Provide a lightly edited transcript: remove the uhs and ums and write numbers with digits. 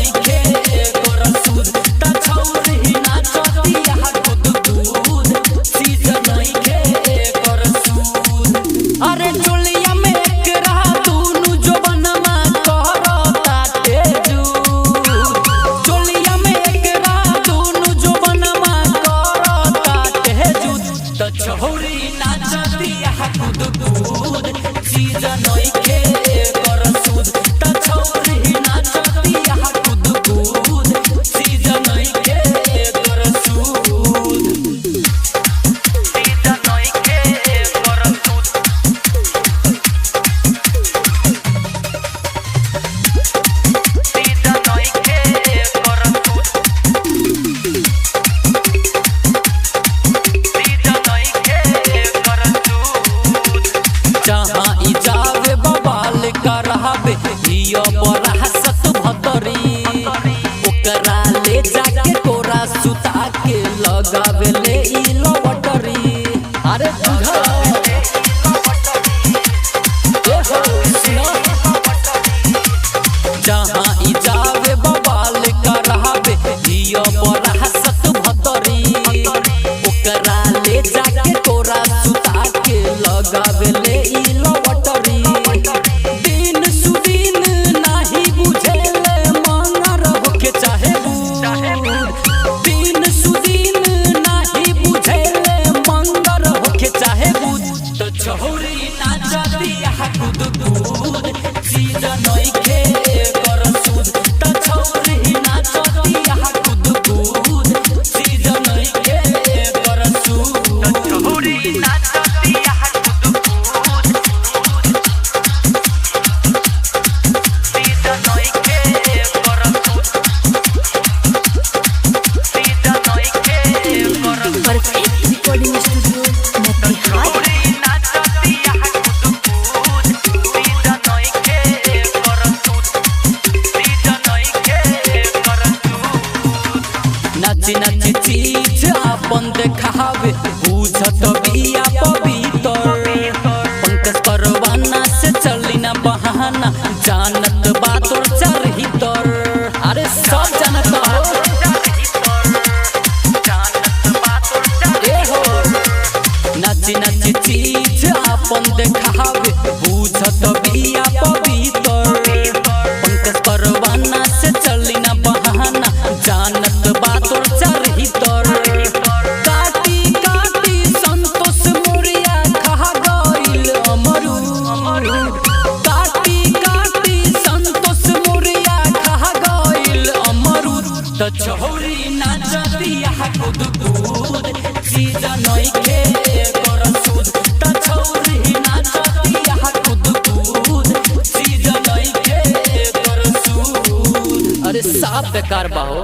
नइखे एकर सूद। त छौरी नाचतिया कूद कूद, चीज नइखे एकर सूद। अरे चोलिया में एकरा दुनु जोबनमा करताटे जूद। चोलिया में एकरा दुनु जोबनमा करताटे जूद। त छौरी नाचतिया कूद कूद, चीज नइखे एकर सूद। त छौरी नाचतिया कूद कूद, चीज नइखे एकर सूद। चीज नइखे एकर सूद। चीज नइखे एकर सूद। चीज नइखे एकर सूद। जहाँ ई जावे बवाल करावे, हिय बरासत भतरी। ओकरा ले जाके कोरा सुता के लगावे ले ई लवटरी। अरे बुझल ए हो सुनो, जहाँ ई जावे बवाल करावे, हिय बरासत भतरी। ओकरा ले जाके कोरा सुता के लगावे ले ई लवटरी। दिन सुदिन नाही बुझेले मंगर होके चाहे बूढ़। दिन सुदिन नाही बुझेले मंगर होके चाहे बूढ़। त छौरी नाचतिया कूद कूद, चीज नइखे एकर सूद। त छौरी नाचतिया कूद कूद, चीज नइखे एकर सूद। छौरी नाचतिया कूद कूद, चीज नइखे एकर सूद। चीज नइखे एकर सूद। Perfect recording studio Motihari. छौरी नाचतिया कूद कूद, चीज नइखे एकर सूद। चीज नइखे एकर सूद। नाची नाची चीज आपन देखावे, बुझत बिया पवित्र। पंकज परवाना से चली ना बहाना, जानत बा तोर चरहितर। अरे सब जानत हो ए हो। नाची नाची चीज आपन देखावे, बुझत बिया पवित्र। पंकज परवाना से चली ना बहाना, जानत बा तोर चरहितर। काटी काटी संतोष मोरिया खा गइल अमरूद। काटी काटी संतोष मोरिया खा गइल अमरूद। त छौरी नाचतिया कूद कूद, चीज नइखे एकर सूद। त छौरी नाचतिया कूद कूद, चीज नइखे एकर सूद। अरे साफ बेकार बा हो।